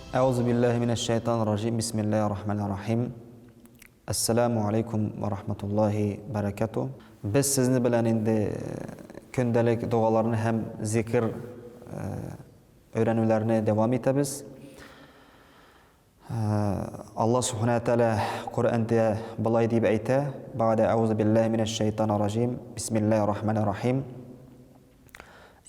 Әгъузу биллаһи минәш шайтанир раҗим. Бисмиллаһир рахманир рахим. Ассаламу алейкум ва рахматуллаһи баракату. Без сезне белән инде көндәлек догаларны һәм зикр өйрәнүләрне дәвам итәбез. Алла Субхана Тәгалә Коръәндә болай дип әйтә: "Бәгъдә әгъузу биллаһи минәш шайтанир раҗим. Бисмиллаһир рахманир рахим.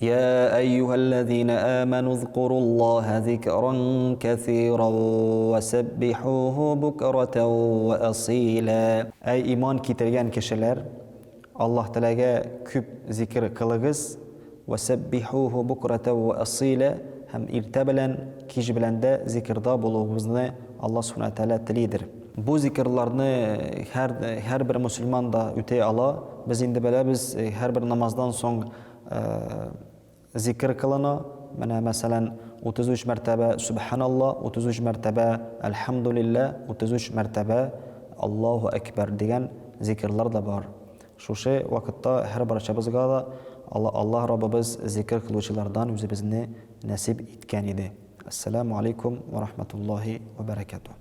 Я әйюһәлләзина аману зкуруллаһа зикран кәсиран ва саббихуху букратан ва асила." Әй иман китергән кешеләр, Аллаһ Тәгаләгә күп зикр кылыгыз, Вә сәббихуху букратән вә асыйлә, һәм иртә белән, кич белән дә зикрда булуыбызны Аллаһ Сүбхәнәһү вә Тәгалә телидер. Бу зикрларны һәр, һәрбер мөселман да үти ала. Без инде беләбез, һәрбер намаздан соң зикр кылына. Менә, мәсәлән, 33 мәртәбә Сүбхәналла, 33 мәртәбә Әлхәмдүлилләһ, 33 мәртәбә Аллаһу әкбәр дигән зикрлар да бар. Шушы вакытта һәр барчабызга да Аллаһ Раббыбыз зикер кылучылардан үзебезне нәсыйп иткән иде. Әссәламү алейкум вә рахматуллаһи вә бәрәкәтүһ.